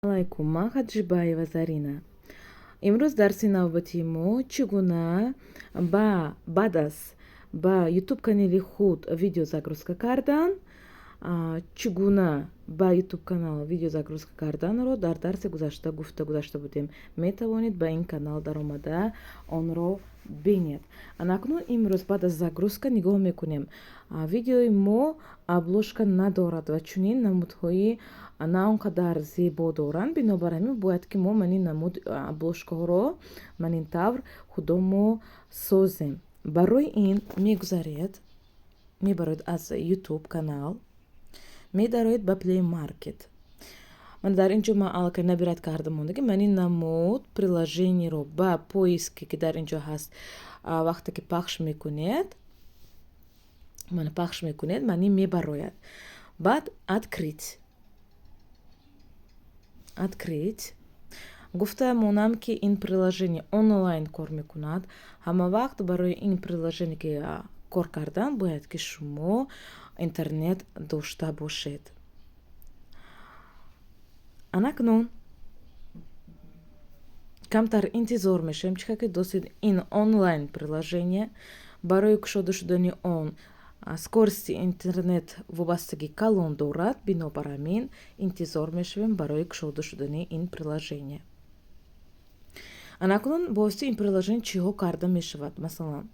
Алайкум, ман Хаджибаева Зарина. Имрӯз дарси навбатии мо чӣ гуна ба баъд аз ба ютуб канали худ видео загрузка кардан, чӣ гуна ба ютуб канал видео загрузка карданро дар дарси гузашта гуфта гузашта будем. Метавонед ба ин канал даромада онро бинед. Анакнун имрӯз баъд аз загрузка нигоҳ мекунем. Видеои мо обложка надорад ва чунин намудҳои на он қадар зебо доранд. Бинобар ҳамин бояд ки мо манин намуд обложкаҳоро манин тавр худомо созем. Барои ин мегузаред, мебароед аз ютуб канал, медароед ба Play Market. Ман дар ин ҷо ман аллакай набират карда мондагӣ. Ман ин намуд приложениеро ба поиске ки дар ин ҷо ҳаст, вақте ки пахш мекунед, мана пахш мекунед, ман ин мебарояд. Баъд открыть. Открыть. Гуфта монам, ки ин приложение онлайн кор мекунад. Ҳама вақт барои ин приложение ки кор кардан бояд ки шумо интернет дошта бошед. Анакнун камтар интизор мешавем, чӣ ки дӯстед, ин онлайн приложение барои кушода шудани он скорости интернет вобастагӣ калон дорад. Бинобар ҳамин интизор мешавем барои кушода шудани ин приложение. Анакнун бо воситаи ин приложение чиҳо карда мешавад? Масалан,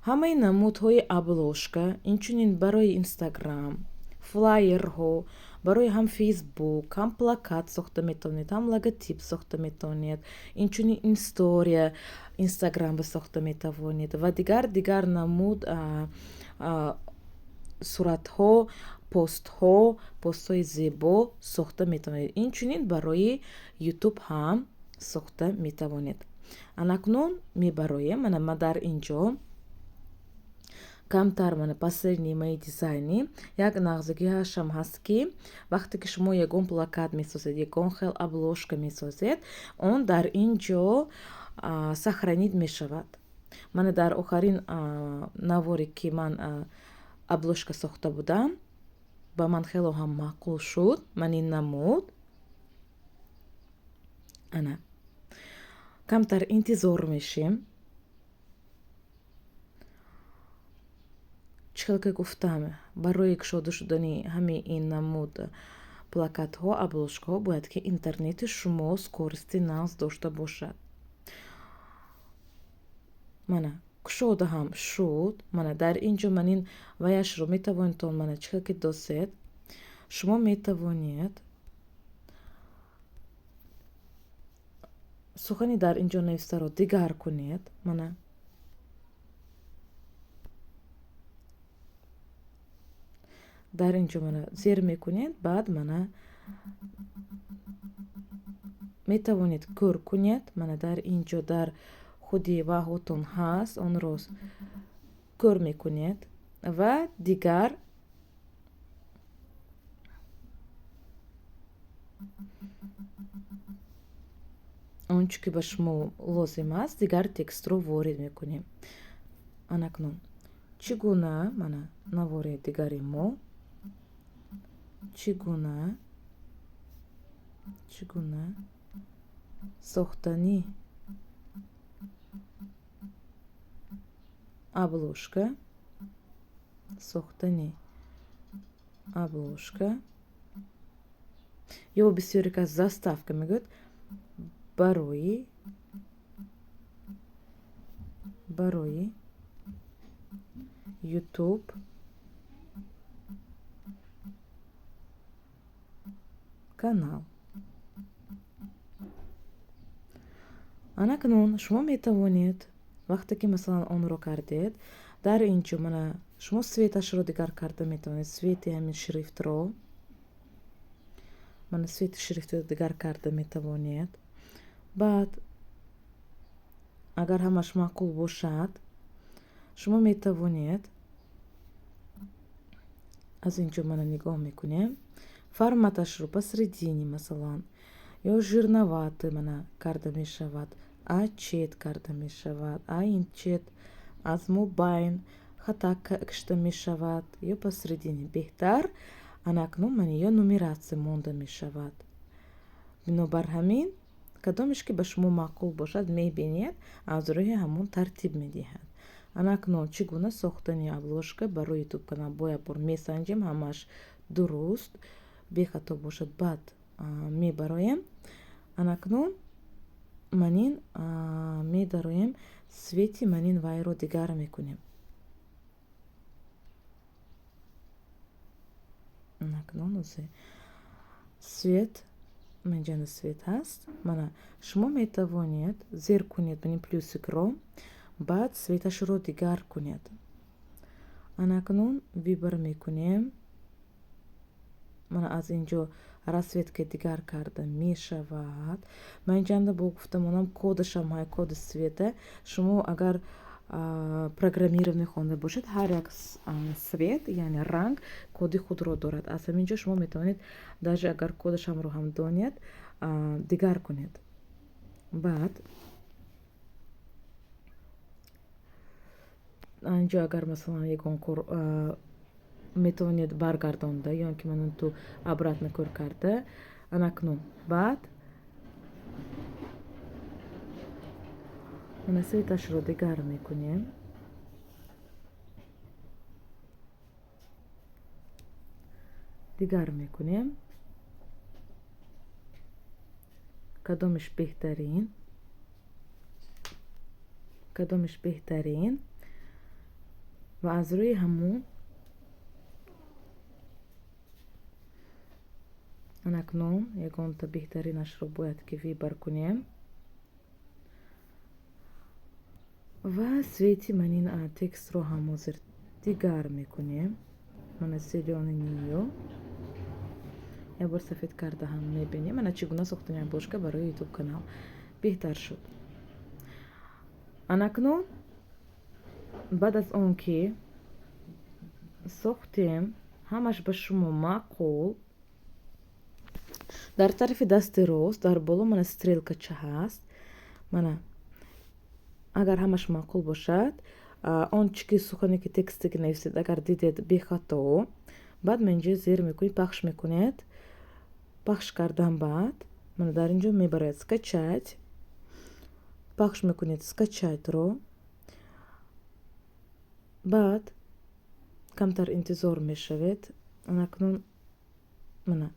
ҳамаи намудҳои обложка, инчунин барои инстаграм, флайерҳо, барои ҳам фейсбук, ҳам плакат сохта метавонед, ҳам логотип сохта метавонед, инчунин история инстаграмба сохта метавонед ва дигар намуд суратҳо, постҳо, постҳои зебо сохта метавонед. Инчунин барои ютуб ҳам сохта метавонед. Анакнун мебароем. Мана ман дар ин ҷо камтар мана последние мои дизайни як нағзагиашам ҳаст, ки вақте ки шумо ягон плакат месозед, ягон хел обложка месозед, он дар ин ҷо сохранить мешавад. Мана дар охарин наворе ки ман обложка сохта будам, ба ман хело ҳам маъқул шуд. Ман ин намуд. Ана камтар интизор мешем. Чӣ хел ки гуфтам, барои кушода шудани ҳамаи ин намуд плакатҳо, обложкаҳо бояд ки интернети шумо скорости нағз дошта бошад. Мана кушода ҳам шуд. Мана дар ин ҷо ман ин ваяшро метавонед, мана чӣ хел ки досед, шумо метавонед сухани дар ин ҷо навистаро дигар кунед. Мана дар ин ҷо мана зер мекунед, баъд мана метавонед кӯр кунед. Мана дар ин ҷо дар худи ваҳотон ҳаст, онро кӯр мекунед ва дигар он чӣ ки ба шумо лозим аст, дигар текстро ворид мекунем. Анакнун чӣ гуна мана навори дигари мо чӣ гуна сохтани обложка, сохтани обложка ё бисёре кас заставка мегӯяд, барои ютуб канал. Анакнун шумо метавонед вақте ки масалан онро кардед, дар ин ҷо мана шумо светашро дигар карда метавонед, свети ҳамин шрифтро, мана свети шрифтро дигар карда метавонед. Баъд агар ҳамаш маъқул бошад, шумо метавонед аз ин ҷо мана нигоҳ мекунем, форматашро посредине масалан ё жирноватый мана карда мешавад, а чет карда мешавад, а ин чет аз мобайн хата кашида мешавад ё посредине беҳтар. Анакнун мана ё нумератсия монда мешавад. Бинобар ҳамин, кадомеш ки ба шумо маъқул бошад, мебинед, аз рӯи ҳамон тартиб медиҳад. Анакнун чӣ гуна сохтани обложка барои ютуб канал бо як бор месанҷем, ҳамааш дуруст, бехато бошад, баъд мебароем. Анакнун манин медароем, цвети манин вайро дигар мекунем. Анакнун цвет, манҷана цвет ҳаст. Мана, шумо метавонед зер кунед манин плюсикро, баъд цветашро дигар кунед. Анакнун выбор мекунем. Мана, аз инҷо расцветка дигар карда мешавад. Ман инҷанда бо гуфтамонам, кодашам ҳай, коди цвета. Шумо агар программирование хонда бошед, ҳар як цвет, яъне ранг, коди худро дорад. Аз ҳамин ҷо шумо метавонед, даже агар кодашамро ҳам донед, дигар кунед. Баъд инҷо агар, масалан, ягон кор метавонед баргардонда ё ин ки манан ту обратно кор карда. Анакнун баъд мана цветашро дигар мекунем. Дигар мекунем, кадомиш беҳтарин, кадомиш беҳтарин, ва аз рӯи ҳамон. Анакнун ягонта беҳтаринашро бояд ки выбор кунем ва цвети манин текстро ҳам ҳозир дигар мекунем. Мана, зелёный ниё, як бор сафед карда ҳам мебинем. Мана, чӣ гуна сохтани обложка барои ютуб канал беҳтар шуд. Анакнун баъд аз он ки сохтем, ҳамаш ба шумо маъқул, дар тарафи дасти рост дар боло мана стрелкача ҳаст. Мана, агар ҳамаш маъқул бошад, он чи ки сухане ки тексте ки нависед, агар дидед бехато, баъд ма инҷо зер мекунед, пахш мекунед. Пахш кардан баъд мана дар инҷо мебарояд «скачать». Пахш мекунед скачатьро, баъд камтар интизор мешавед. Анакнун мана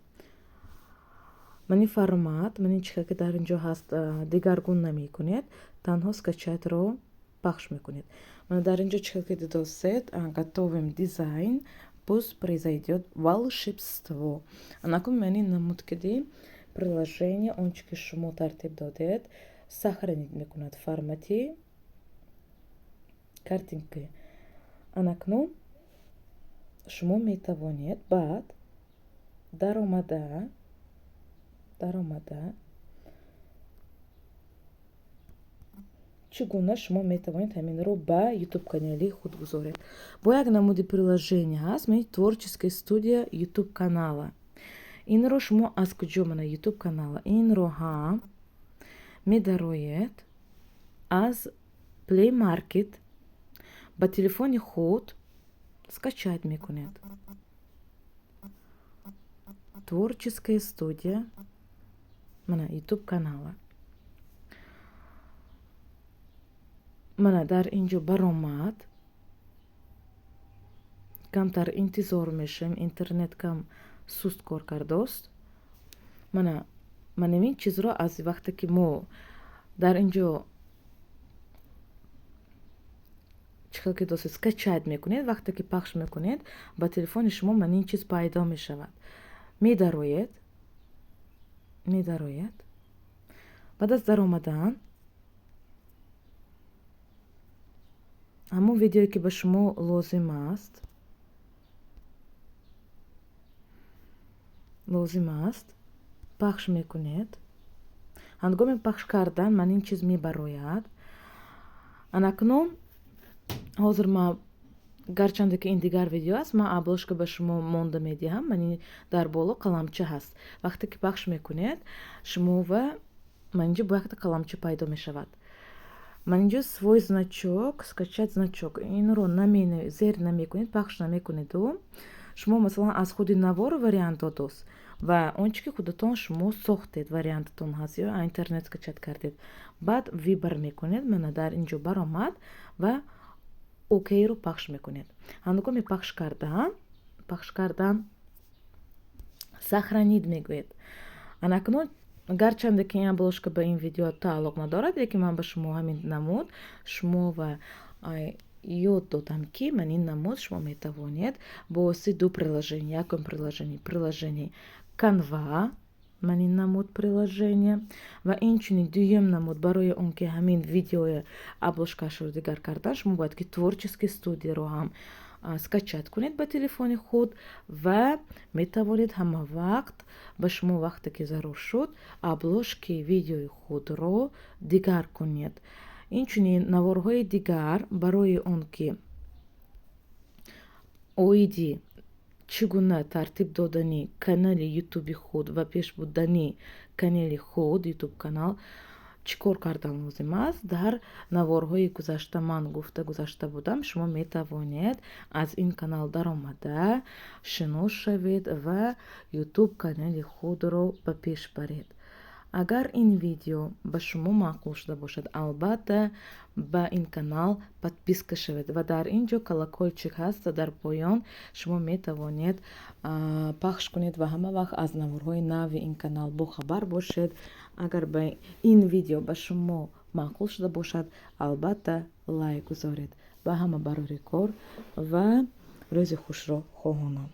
мани формат, мани чихе ки дар инҷо ҳаст, дигаргун намекунед, танҳо скачатьро пахш мекунед. Мана, дар инҷо чихе ки дидосед, «Готовим дизайн, пусть произойдет волшебство». Анакун мани намуд киди приложение он чи ки шумо тартиб додед, сохранить мекунад формати картинки. Анакнун шумо метавонед баъд даромада чӣ гуна шумо метавонед ҳаминро ба ютуб канали худ гузоред. Бо як намуди приложение ҳаст, мани «Творческая студия ютуб канала». Инро шумо аз куҷо, мана ютуб канала, инро ҳам медароед аз Play Market, ба телефони худ скачать мекунед. «Творческая студия» мана ютуб канала, мана дар инҷо баромад. Камтар интизор мешавем, интернет кам суст кор кардост. Мана, манамин чизро аз вақте ки мо дар инҷо чӣ хел ки досед, скачать мекунед, вақте ки пахш мекунед, ба телефони шумо ман ин чиз пайдо мешавад. Медароед, медароед. Баъд аз даромадан ҳамон видеое ки ба шумо лозим аст, пахш мекунед. Ҳангоми пахш кардан ман ин чиз мебарояд. Анакнун ҳозир ма, гарчанде ки ин дигар видео аст, ман обложка ба шумо монда медиҳам. Ман дар боло қаламча ҳаст. Вақте ки пахш мекунед, шумова ман инҷо бо якта қаламча пайдо мешавад. Ман инҷо «Свой значок», «Скачать значок», инро зер намекунед, пахш намекунеду шумо, масалан, аз худи навор вариант додост. Ва он чи ки худатон шумо сохтед, вариантатон ҳаст ё интернет скачать кардед, баъд выбор мекунед. Мана, дар ин ҷо баромад ва окейро пахш мекунед. Ҳангоми пахш кардан «Сохранить» мегӯед. Анакнун, гарчанде ки ин обложка ба ин видео тааллуқ надорад, лекин ман ба шумо ҳамин намуд шумо ва ёд додам, ки ман ин намуд шумо метавонед бо воситаи ду приложение. Якум приложение Canva, ман ин намуд приложение, ва инчунин дуюм намуд, барои он ки ҳамин видеои обложкашро дигар кардан, шумо бояд ки творческий студияро ҳам скачать кунед ба телефони худ ва метавонед ҳама вақт ба шумо вақте ки зарур шуд, обложки видеои худро дигар кунед. Инчунин наворҳои дигар, барои он ки оиди чӣ гуна тартиб додани канали ютуби худ ва пеш бурдани канали худ, ютуб канал, чӣ кор кардан лозим аст, дар наворҳои гузашта ман гуфта гузашта будам. Шумо метавонед аз ин канал даромада шинос шавед ва ютуб канали худро ба пеш баред. Агар ин видео ба шумо маъқул шуда бошад, албатта, ба ин канал подписка шавед ва дар ин ҷо колокольчик ҳаст дар поён, шумо метавонед пахш кунед ва ҳама вақт аз наворҳои нави ин канал бохабар бошед. Агар ба ин видео ба шумо маъқул шуда бошад, албатта, лайк гузоред. Ба ҳама барори кор ва рӯзи хушро хоҳонам.